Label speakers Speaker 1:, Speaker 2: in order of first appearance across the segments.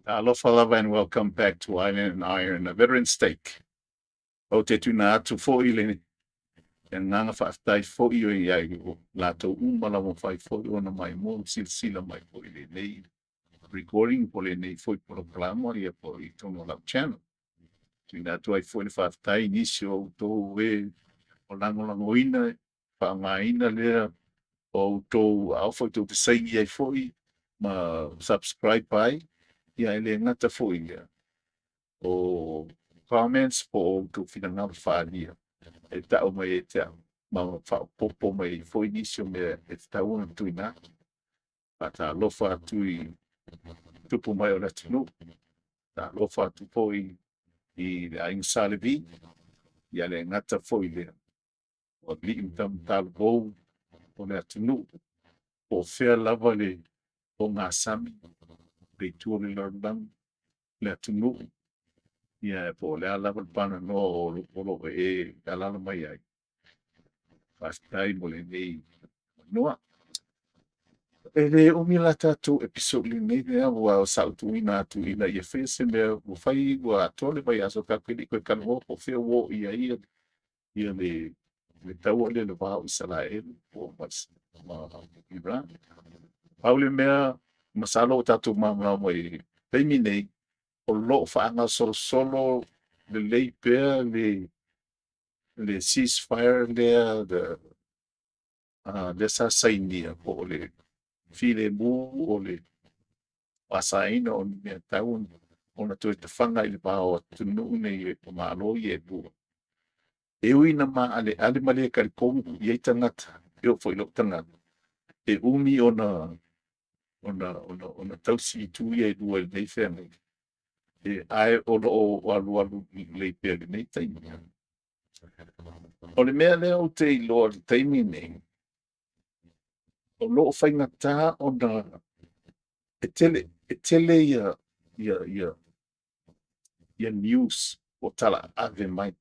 Speaker 1: Talofa lava and welcome back to Island and Iron, a veteran steak. Ou te tuuina atu foi le agaga faafetai foi ia i latou uma lava mafai foi ona maimoa ma silasila mai foi i lenei recording po o lenei foi polokalama ia po i totonu o lau channel. Tuuina atu ai foi le faafetai i nisi o outou e o lagolagoina faaaogaina lea o outou aao foi tou te saini ai foi ma subscribe ai, ia e le gata foi i lea, o comments po o outou finagalo faaalia e tau mai ia te au ma faaopoopo mai ai foi nisi o mea e tatau ona tuuina atu. Faatalofa atu i tupu mai o le atunuu, faatalofa atu foi i le aiga Sa Levi, ia le gata foi i lea, o alii ma tama talavou o le atunuu, po o fea lava le ogasami, le itu o le lalolagi, le atunuu, ia po o le a lava le pananoa o lo o e alaala mai ai. Faafetai mo lenei avanoa. E le umi la tatou episode lenei lea ua sa ou tuuina atu ina ia faia se mea ua fai ua atoa le vaiaso tatou te le i toe talanoa po o fea ua oo i ai ia le taua lea i le va o Isaraelu po o ma Iran. Pau le mea, masalo ua tatou malamalama i le taimi nei, o lo o faagasolosolo lelei pea le ceasefire lea lea sa sainia po o le filemu o le asaina o ni mea tau ona toe tafaga i le va o atunuu nei o Malo ia e lua. E ui ina maaleale ma le talitonu i ai tagata, e oo foi i lou tagata, e umi ona tausi itu ia e lua i lenei feagaiga, ae o lo o alualu lelei pea i lenei taimi. O le mea lea ou te iloa i le taimi lenei, o lo o faigata ona e tele ia news ua talaave mai,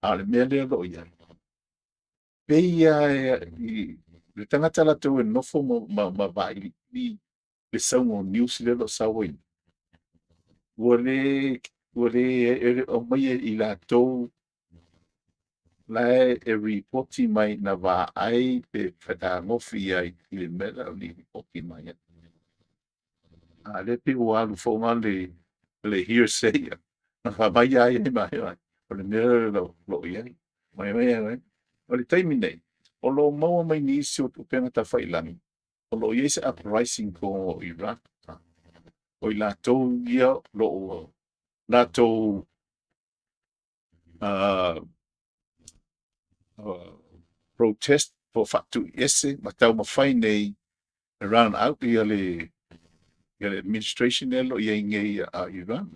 Speaker 1: a o le mea lea o lo o i ai, pei lava i le tagata latou e nofo ma vailiili le sauga o news lea o lo o sau ai nei, ua le aumaia e i latou la e ripoti mai na vaai pe fetagofi i ai i le mea lea o le lipoti mai ai. A o lea pei ua alu foi le hearsay na fai mai ai ma o le mea lea o lo o i ai. O le taimi nei, o lo o maua mai nisi o upega tafailagi, o lo o i ai se uprising i totonu o Iran. O i latou ia o lo o latou protest po o faatuiese ma taumafai nei e run out ia le administration lea o lo o i ai nei a Iran,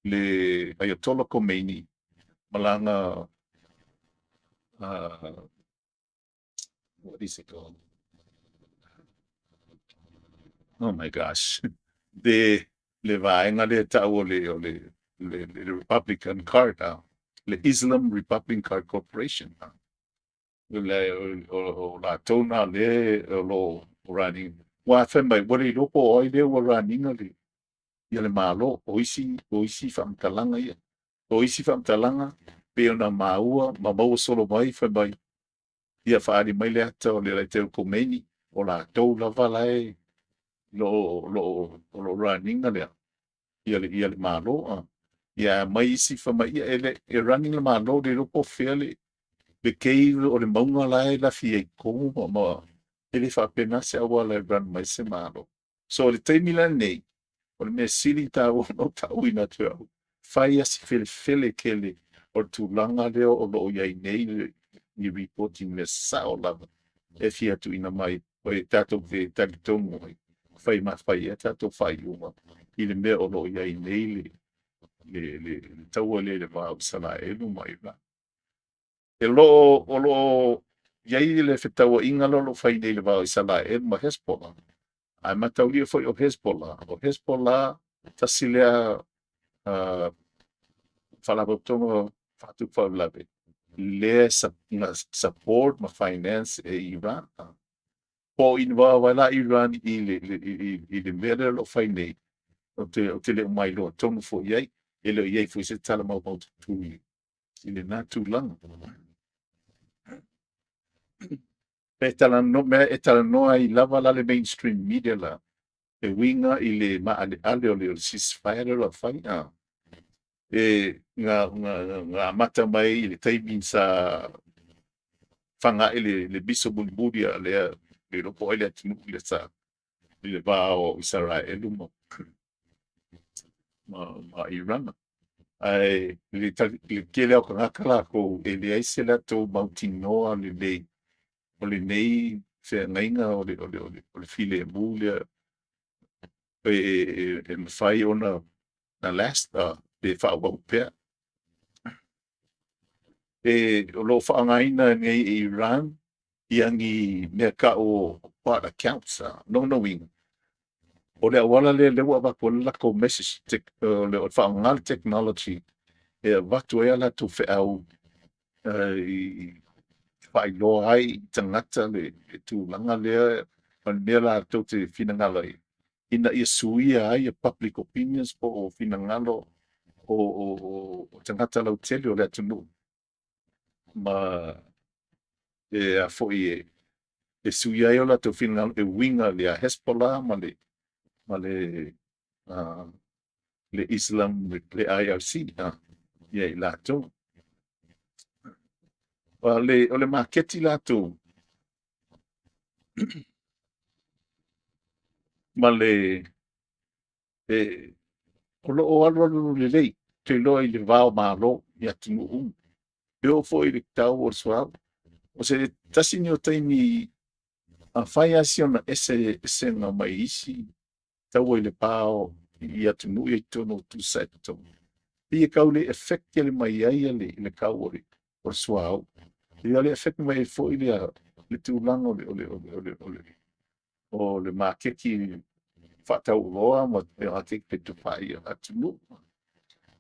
Speaker 1: le Ayatollah Khomeini ma lana what is it called? Oh my gosh. Le vaega lea e tau o le Republican Guard, le Islam Republican Guard Corporation. O latou na lea o lo o running. Ua fai mai, ua le iloa po o ai lea ua running ia le Malo. O isi faamatalaga ia. O isi faamatalaga pei ona maua ma maua solo mai fai mai ia faaali mai le ata o le Ayatollah Khomeini o latou lava la e o lo o running lea ia le Malo. Ia mai isi fai mai ia e running le Malo le iloa po o fea le cave o le mauga la e lafi ai i totonu ma e le faapena se auala e run mai se Malo. So o le taimi lenei, o le mea sili taua ona ou tauina atu e au, fai a si felefele tele o le tulaga lea o lo o i ai nei ni ripoti mea sao lava e fia tuuina mai o e tatou te talitonu ai, fai ma fai ai tatou faaiuga i le mea o lo o i ai nei le taua lea i le va o Isaraelu ma Iran. O lo o i ai le fetauaiga lea o lo o fai nei i le va o Isaraelu ma Hezbollah. Ae mataulia foi o Hezbollah. O Hezbollah tasi lea faalapotopotoga faatupu faalavelave lea na support ma finance e Iran. Po o involve ai la Iran i le mea lea o lo o fai nei, ou te le o mailoa tonu foi i ai. E le o i ai foi se tala maumaututu i lena tulaga. E talanoa ai lava la le mainstream media la e uiga i le maaleale o le ceasefire lea o lo o fai. E na amata mai i le taimi sa faga'i le miso mulimuli a lea le iloa po o ai le atunuu lea sa i le va o Isaraelu ma Irana. Ae i le tele lava o tagata latou e leai se latou mautinoa lelei o lenei feagaiga o le filemu lea e mafai ona last pe faaauau pea. O lo o faaaogaina nei e Iran ni mea e tau o bot accounts. O lona uiga, o le auala lea lea ua avatu ai le latou message, o le faaaoga o le technology e avatu ai a latou feau e faailoa ai i tagata le tulaga lea ma le mea latou te finagalo ai ina ia suia ai public opinions po o finagalo o tagata lautele o le atunuu ma e a foi e suia ai o latou finagalo e uiga ia Hezbollah ma le Islam, le IRC ia i latou. O le maketi latou ma le o lo o alualu lelei, ou te iloa i le va o Malo i atunuu uma. E oo foi i le tau o le suauu. O se tasi lenei o taimi a fai lava si ona eseesega mai isi taua i le va o i atunuu ia i totonu o tusi epatoga, pei e tau le affect tele mai ai le tau o le suauu. Ia le affect mai ai foi le tulaga o le maketi faatauoloa ma maketi fetufaai a atunuu.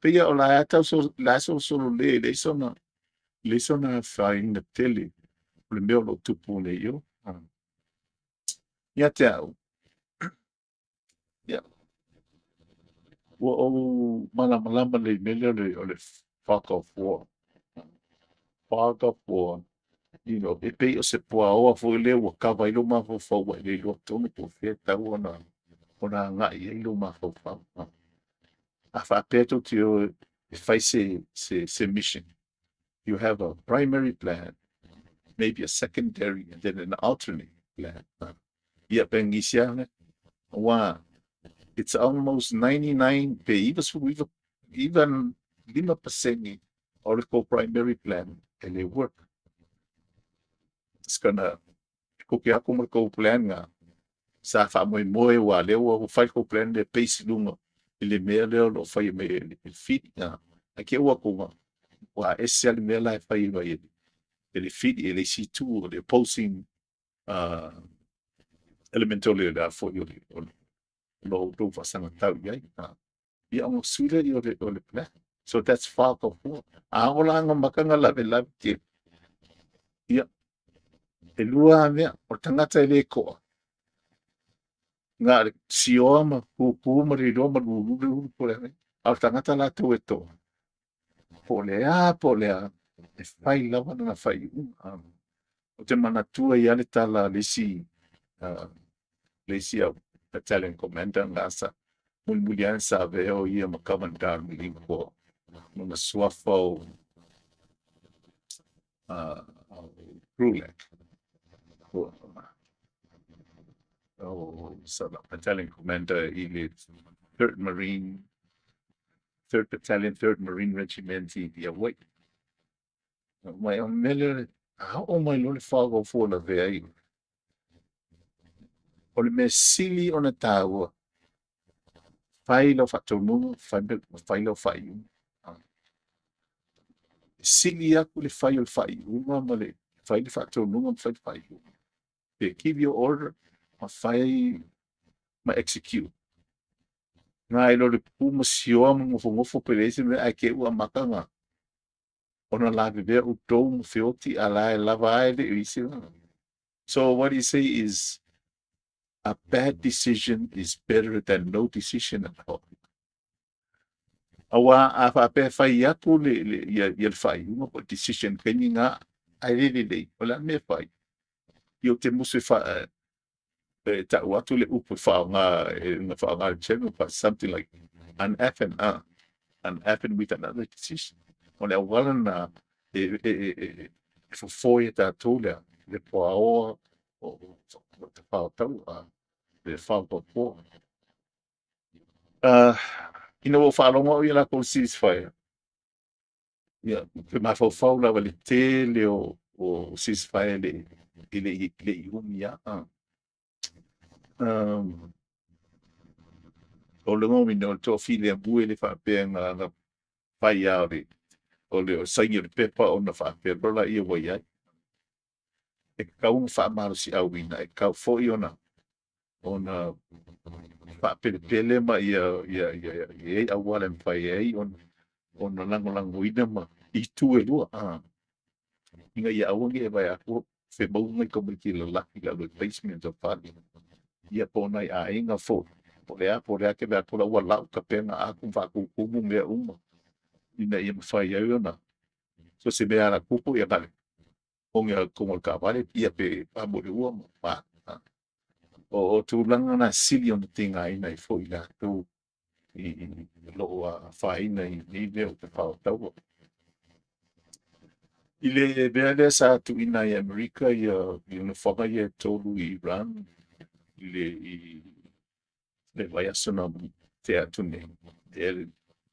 Speaker 1: Pei o la e solosolo lelei e leai sona afaina tele o le mea o lo o tupu nei i o. Ia te au, ia, ua ou malamalama lelei i le mea lea o le fog of war. Fog of war, you know, e pei o se puaoa foi lea ua kava ai lou mafaufau ua e le iloa tonu po o fea e tatau ona agai i ai lou mafaufau. A faapea tou te o e fai se mission, you have a primary plan, maybe a secondary and then an alternate plan. Ia penisi lava aua it's almost 99 pe 99 5% o le tou primary plan e le work. It's gonna tou te o atu ma le tou plan lena sa faamoemoe aua o lea ua fai le tou plan lea e base i luga i le mea lea o lo o faia mai e le Fiti. Ae te i ua ua ese lava le mea la e fai mai e le Fiti e le isi itu o le opposing element o le a foi o lo o outou faasagatau i ai. Ia ona sui lea o le plan. So that's fog of war. A oo la ina amata ona lavelave tele, ia, e lua lava mea, o le tagata e le toa, na o le sioa ma tutu ma le iloa ma lulu le ulu po o le a le mea, a o le tagata latou e toa, po o le a po o le a, e fai lava lana faaiuga. Ou te manatua ai lava le tala a le isi au battalion commander na sa mulimuli ane sa avea o ia ma Commandant o le Marine Corps lona suafa o Krulak. O battalion commander i le 3rd Marine, 3rd Battalion, 3rd Marine Regiment i Hawaii. Mai o le mea lea, a oo mai loa le fog of war lavea ai, o le mea sili ona taua, fai lau faatonuga, fai lau faaiuga. E sili atu le fai o le faaiuga ma le fai le faatonuga ma fai le faaiuga. Pe give your order ma fai. ma execute. Nai lo le pupu ma sioa ma nofonofo pe leai se mea ae te i ua amata ona lavevea outou ma feoti a o la e lava a e le o i ai se. So what he say is a bad decision is better than no decision at all. Aua a faapea e fai atu le, le, ia, ia le faaiuga po o decision taimi na ae le lelei, o le a le mea e fai? Ia ou te musu e e tau atu le upu e faaaoga e na faaaoga le general, but something like an effing an effing with another decision. O le auala na e fofo ai e tatou le puaoa o tafao taua le fog of war. Ina ua ou faalogo au ia latou ceasefire, ia, ou te mafaufau lava i le tele o ceasefire e le i umi lava. O lona uiga o le toafilemu e le faapea na fai lava o le saini o le pepa ona faapea loa laia ua i ai. E tatau ona faamalosiauina, e tatau foi ona faapelepele ma ia i ai auala e mafai ai ona lagolagoina ma itu e lua, ina ia aua ne i e vaai atu femau nai tamaiti lalaki i lalo i basement o fale, ia po o nai aiga foi, po o le a po o le a, e te vaai atu o la e ua lau tapena atu ma faatutumu mea uma ina ia mafai ai ona so o se mea lava na tupu, ia na o le oge lava i totonu o le taavale ia pe amo i le ua ma o tulaga na e sili ona tigaina ai foi i latou o lo o afaina i nei mea o tafao taua. I le mea lea sa tuuina ai e Amerika ia nofoaga ia e tolu i Iran i le vaiaso na tea atu nei, lea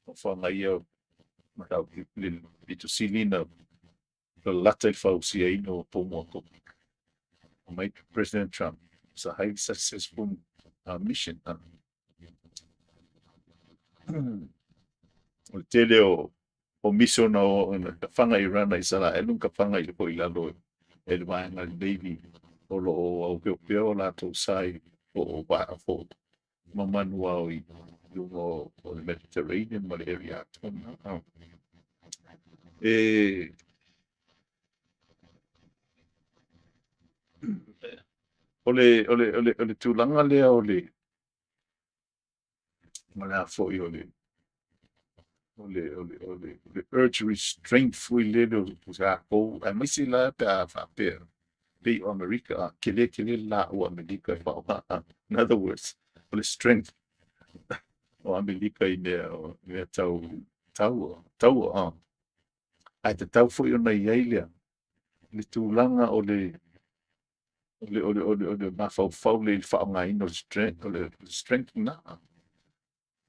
Speaker 1: nofoaga ia mataupu le pito sili ona lalata i le fausiaina o pomu atomika. Mai President Trump, it's a highly successful mission. O le tele o miso na tafaga i Iran a Isaraelu na tafaga foi i lalo e le vaega a le Navy o lo o aupeopeo o latou sa i po o vaa foi ma manuao i luga o le Mediterranean ma le area atoa lena. O le tulaga lea o le o le a foi o le urge restraint foi lele o tatou, aemaise la pe a faapea pei o Amerika, tele tele le laau a Amerika e faaaoga. In other words, o le strength o Amerika i mea tau taua. Ae tatau foi ona i ai le tulaga o le mafaufau lea i le faaaogaina o le strength, o le strength lena.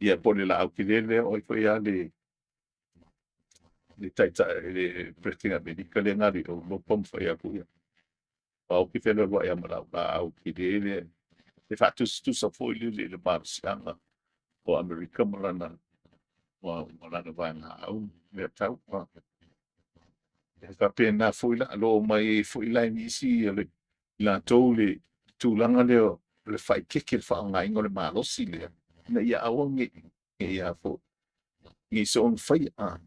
Speaker 1: Ia po o le laau tele lea, o ai foi lava le taitai le Peresetene o Amerika lea na alu i Europa ma fai atu, ia, aua ou te fealualuai lava ma lau laau tele lea e faatusatusa foi lele i le malosiaga o Amerika ma lana vaegaau mea tau. E faapena foi la, o lo o omai ai foi la e nisi i latou le tulaga lea o le faaeteete i le faaaogaina o le malosi lea, ina ia aua ne i a foi, ne i soona faia.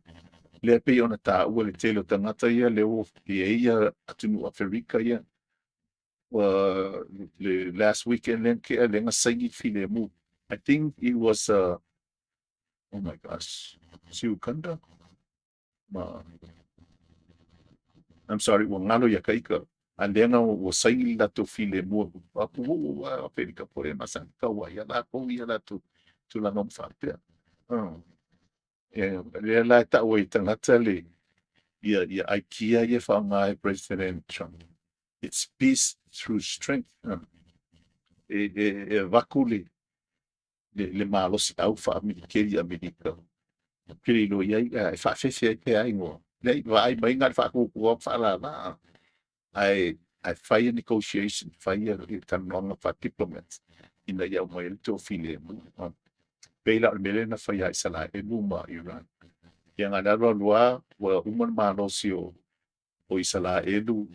Speaker 1: Lea e pei ona taua e le tele o tagata ia lea ua i ai atunuu o Aferika ia, le last weekend lea na tea lea na saini le filemu. I think it was oh my gosh, was Uganda? Ma I'm sorry, ua galo ia taita, a lea na ua saini le latou filemu atu ua Aferika po e masani tau ai ia latou ia latou tulaga uma faapea. Lea la e tau ai e tagata le ia aikia ia e faaaoga e President Trump. It's peace through strength. E avatu le malosiau faa-militeli Amerika. Ou te le iloa i ai e faafefe ai pe a igoa. Leai, vaai mai na o le faatuatua ma faalala. Ae fai a negotiation, fai a talanoaga faa-diplomats ina ia aumai ai le toafilemu. Pei la o le mea lea na fai ia Isaraelu ma Iran. Ia na o le alu alu lava ua uma le malosi o Isaraelu,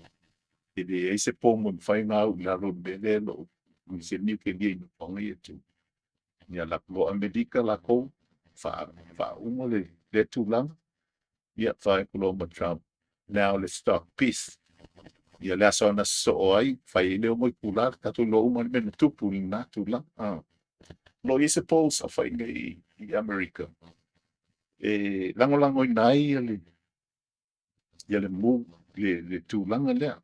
Speaker 1: e leai se pomu e mafai ona au i lalo o le mea lea o lo o se niukelia i nofoaga ia e tolu. Ia alu atu loa Amerika lakou faauma lea tulaga. Ia fai atu loa ma Trump, "Now let's talk peace." Ia le aso na sosoo ai, fai ai le 6 itula, tatou iloa uma le mea na tupu i lena tulaga. O lo o i ai se poll sa fai nei i Amerika e lagolagoina ai ia le move, le tulaga lea,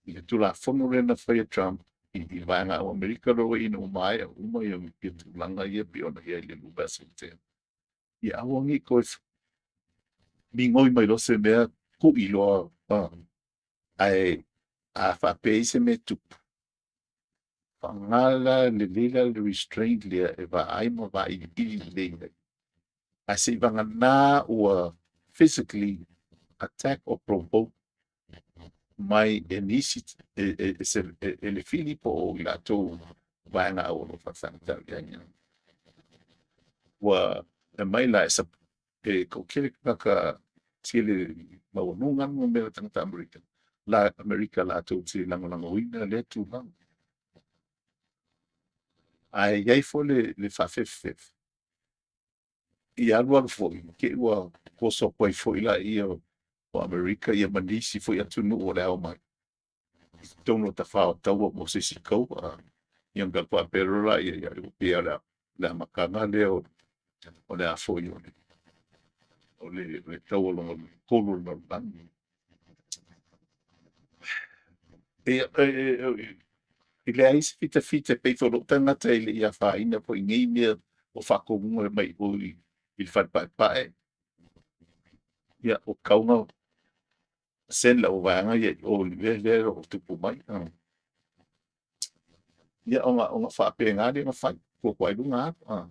Speaker 1: i le Tulafono lea na faia Trump i vaega o Amerika lo ina ua maea uma ia tulaga ia pei ona i ai le 20 ia aua nei toe migoi mai loa se mea tu'i loa. Ae a faapea i se mea tupu, faaaoga la lelei la le restraint lea e vaai ma vailiili lelei ai. Ae se'i vagana ua physically attack or provoke mai e nisi e le fili po o i latou vaega o lo o faatagitagi i ai. Ua aumai la e toatele tagata tele maualuga le numera tagata Amerika la Amerika latou te lagolagoina lea tulaga. Ae i ai foi le faafefefe ia alu alu foi te i ua toso atu ai foi laia o Amerika ia ma nisi foi atunuu o le ao mai i totonu o tafao taua mo se isi taua. Ia ona tatou faapea loa laia, ia pei o le amataga lea o le a foi o le taua lona tolu o le lalolagi. Ia, e leai se fitafita e pei foi o lou tagata e le i afaina foi i nei mea o faatonuga mai o i le fale paepae. Ia ua tatau ona send lau vaega ia i o i le mea lea o tupu mai. Ia ona faapena lea ona fai, tuu atu lava i luga alu.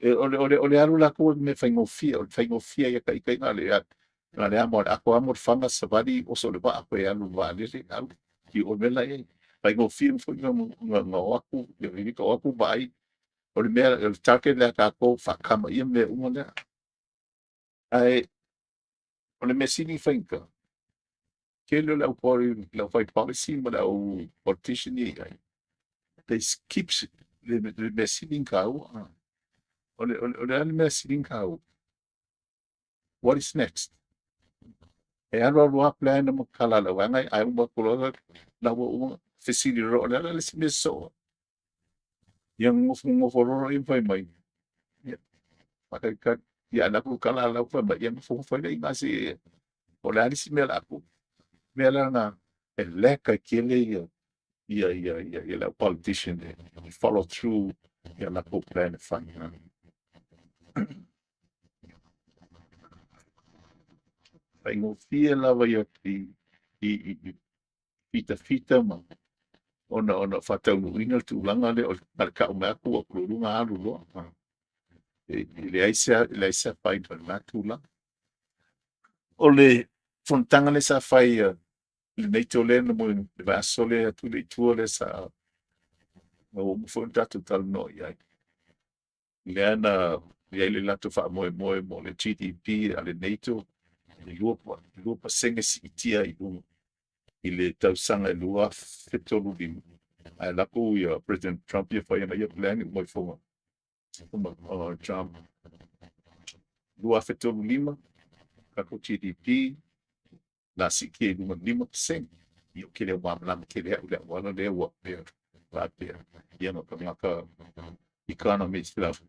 Speaker 1: O le alu latou o le mea faigofie, o le faigofie ia ita na o le amo lava o le ato amo le fana savali oso i le vaa toe alu i le vaalele alu i o le mea la e i ai. Faigofie foi ona o atu o atu vaai. O le mea o le target lea a tatou, faatamaia mea uma lea. Ae o le mea sili ona faigata, tele o le aufai policy ma le au politician ia i ai, they skips le mea sili ona taua. O le a le mea sili ona taua? What is next? E alu alu lava plan ma tala a le auvaega ae uma atu loa la ua uma fesili loa, o le a la le isi mea sosoo? Ia nonofo nonofo loa ma fai mai, ia faatalitali. Ia alu atu tala lau fai mai, ia nofonofo ai lea i ina se po o le a le isi mea o le a tupu. Mea la na e lack ai tele ia le au politician e follow through ia latou plan e fai. Faigofie lava ia i fitafita ma ona faataunuuina le tulaga lea o le tau mai atu ua luga alu loa. E leai se afaina o lena tulaga. O le fonotaga lea sa fai le NATO lea na mo le vaiaso lea atu le i tua lea sa na ua uma foi ona tatou talanoa i ai. Lea na i ai le latou faamoemoe mo le GDP a le NATO e 2% siitia i luga i le tausaga e 2035. Ae alu atu ia President Trump ia fai ana ia plan uma ifoga uma Trump 2035 tatou GDP la siitia i luga 5%. Ia ou te le o malamalama tele au i le auala lea ua pea faapea. Ia na tagata economist lava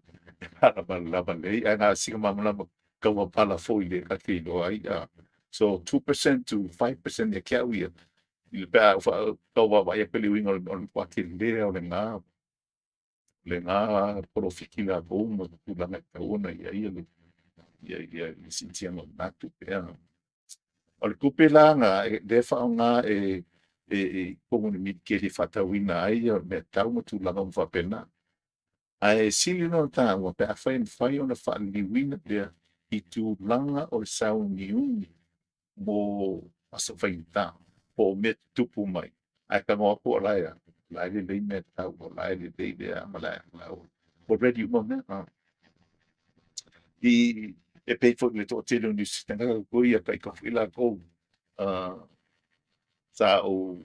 Speaker 1: malamalama lelei ae na sina malamalama taumapala foi le ta te iloa ai. So 2% to 5% ia te au ia i le pe a tau vaavaai atu i le uiga o le matua tele o lena polofiti latou ma tulaga e tatau ona i ai le siitiaga o lena tupe. O le tupe la na lea e faaaoga e totonu o le militeli e faatauina ai meatau ma tulaga uma faapena. Ae sili ona taua pe afai e mafai ona faaliliuina lea i tulaga o le sauniuni mo aso faigata po o mea tutupu mai. Ae tago atu o la e a, o la e lelei meatau, o la e lelei lea ma le ua ready uma mea. I e pei foi le toatele o nisi tagata foi ia taita foi latou sa ou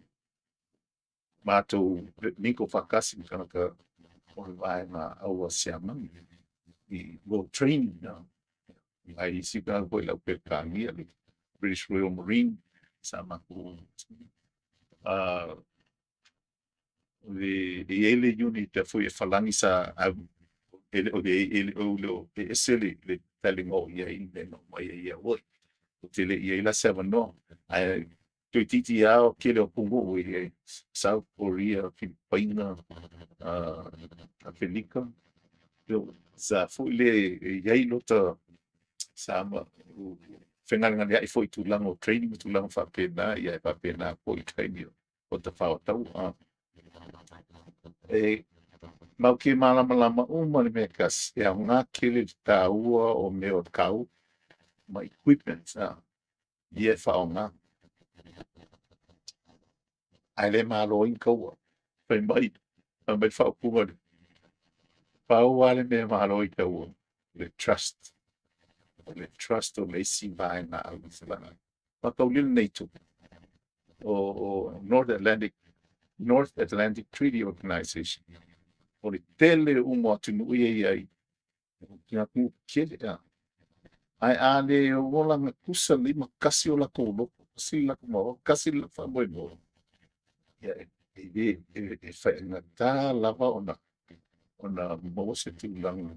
Speaker 1: matou mingle faatasi ma tagata. o le vaega au a Siamani i lo training ai isi tagata foi le au Peretania, le British Royal Marine sa matou le e i ai le unit foi e falagi sa e le o e le o e ese le talanoa i ai i le mea na omai ai auoi. Ou te le i i ai la se avanoa, ae toeitiiti lava o tele o atunuu i South Korea, Filipaina, Afelika, sa foi lea e i ai lota sa fegalegaleai foi i tulaga o training ma tulaga faapena, ia e faapena foi i taimi o tafao taua. E matou te malamalama uma i le mea e tasi, e aoga tele le taua o mea o tau ma equipment ia e faaaoga. Ae le malo ai ni taua. Fai mai le faaupuga, pau lava le mea e malo ai taua, o le trust. O le trust o le isi vaega alualu. Matou le NATO, o North Atlantic Treaty Organization, o le tele uma o atunuu ia e i ai, o atunuu tetele. Ae a le o laga tutusa lelei ma tasi o latou loto, tasi le latou maota, tasi le latou faamoemoe, ia e le e faigata lava ona maua se tulaga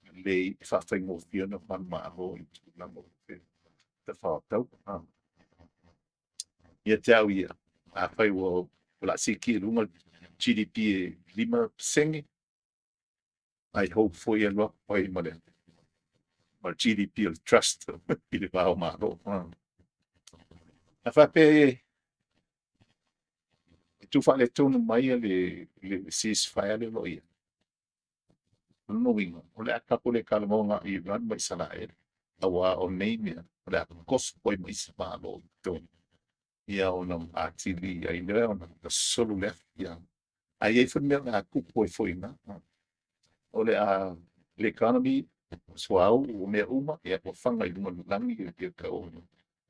Speaker 1: lelei e faafaigofie ona manumalo i tulaga o tafao taua. Ia te au ia, afai ua o le a siitia i luga le GDP e 5%, I hope foi e alu atu ai ma le GDP o le trust i le va o Malo. A faapea e tuufaaletonu mai le ceasefire lea o lo o i ai, o lona uiga, o le a tatou le talanoa na o Iran ma Isaraelu, aua o nei mea, o le a toso ai ma isi Malo i totonu, ia ona atili ai lea ona sosolo le afi. Ae i ai foi le mea o le a tupu ai foi i ina. O le a le economy, suauu o mea uma, ia ua fana i luga o le lagi le tau o mea.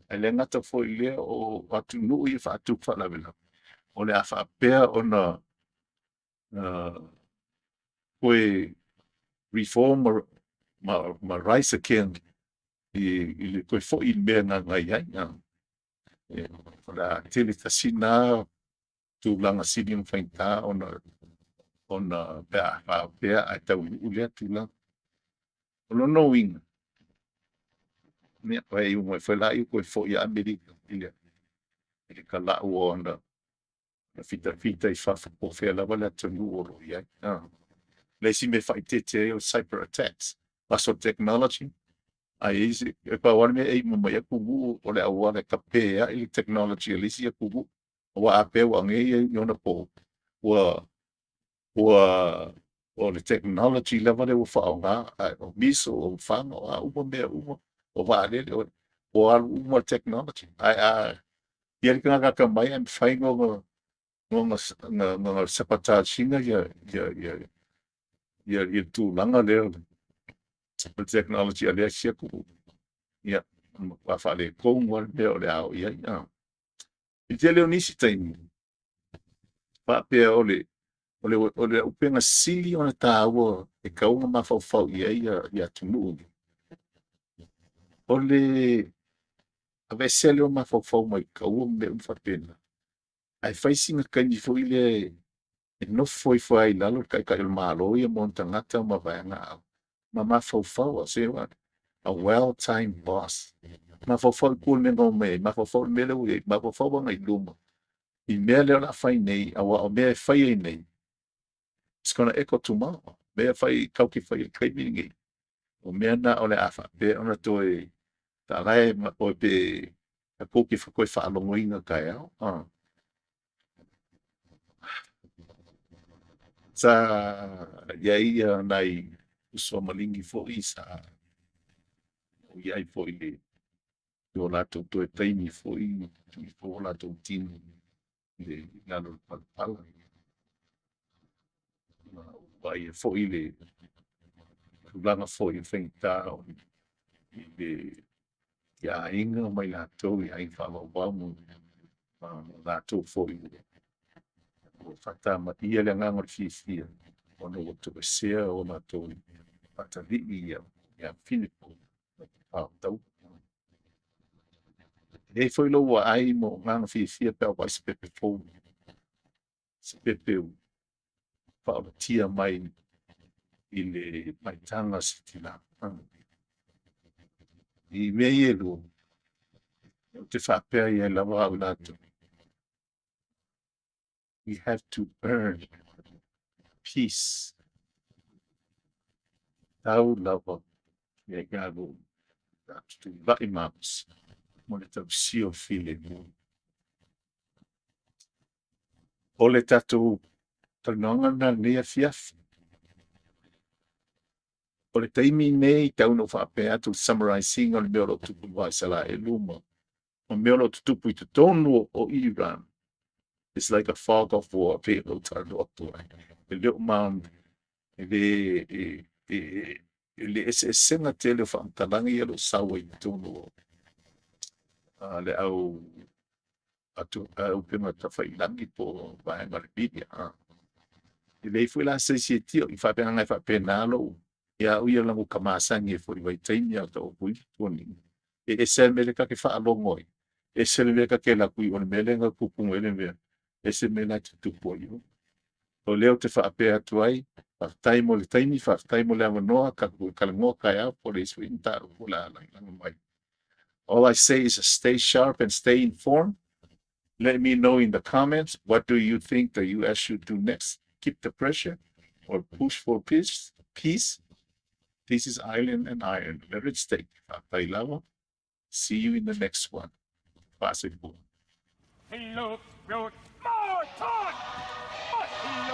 Speaker 1: Ae le gata foi i lea o atunuu ia e faatupu faalavelave, o le a faapea ona toe reform ma rise again i le toe foi i le mea na i ai. O le a tele tasina lava tulaga sili ona faigata ona pe a faapea ae taunuu lea tulaga. O lona uiga, ia e iu mai foi lea ua toe foi lava Amerika i le talau o ona fitafita i fafo po o fea lava le atunuu o lo o i ai. O le isi mea e faaeteete ai o le cyber attacks, aso o le technology, a i ai se… e pau lava le mea e aim mai ai atunuu o le auala e tape ai le technology a le isi atunuu. Aua a peu ane ia i onapo, ua o le technology lava lea ua faaaoga, o missile, o faga, o a uma mea uma, o vaalele, ua alu uma le technology. Ae a i ai le tagata atamai ae mafai ona sabotage ina le tulaga lea o le technology a le isi atunuu, ia ua matua faaletonu lava le mea o le a oo i ai. I le tele o nisi taimi, faapea o le auupega sili ona taua e tatau ona mafaufau i ai atunuu, o le aveesea lea o mafaufau mai taua ma mea uma faapena, ae fai sina taimi foi lea e nofo ifo ai i lalo le Taitai o le Malo ia ma ona tagata ma vaega ma mafaufau, a well-timed boss. Mafaufau i tua i le mea na omai ai, mafaufau i le mea lea ua i ai, mafaufau agai i luma i mea lea o le a fai nei, aua o mea e fai ai nei, it's gonna echo tomorrow. Mea e fai tatou te faia i le taimi lenei, o mea na o le a faapea ona toe faavae pe tatou te toe faalogoina taeao. Sa i ai nai uso a Maligi foi sa ou i ai foi i o latou toe taimi foi tuu ifo o latou tino i lalo o le palapala. Ma ou vaaia foi le tulaga foi o le faigata i aiga ma i latou i aiga faavauvau ma latou foi ua faatamaia le agaga o le fiafia. ona ua toesea o latou faatalii ia Filipo ma le va o taua. E i ai foi lou aai ma ou agaga fiafia pe a ou vaai i se pepe fou, se pepe ua faaolatia mai i le maitaga a se tina. I mea ia e lua, ou te faapea ai lava au i latou, we have to earn peace. Tau lava ia i tatou tulai malosi mo le tausia o le filemu. O le tatou talanoaga lena i lenei afiafi. O le taimi lenei tau ina ou faapea atu i le summarize ina o le mea o lo o tupu i le va o Isaraelu ma mea o lo o tutupu i totonu o Iran, it's like a fog of war pei ona ou talanoa atu ai. E le o e le le eseesega tele o faamatalaga ia o lo o sau ai i totonu o le au atu upega tafailagi po o vaega o le media. E leai foi la se isi e tio i faapena e faapena lou ia au ia leaga ua ta masani ai foi i vaitaimi a o taotoina tuaniga, e ese lava le mea lea ta te faalogo ai, ese le mea ta te alu atu i o i le mea lea na tupu nei le mea, ese le mea la e tutupu ai i o. O lea ou te faapea atu ai, faafetai mo le taimi, faafetai mo le avanoa, tatou toe talanoa taeao po o le isi foi mataupu o le a lagalaga mai. All I say is stay sharp and stay informed. Let me know in the comments, what do you think the US should do next? Keep the pressure or push for peace? Peace? This is Island and Iron. Let it stay. Faafetai lava. See you in the next one. Faasoifua.
Speaker 2: He wrote more talk! But he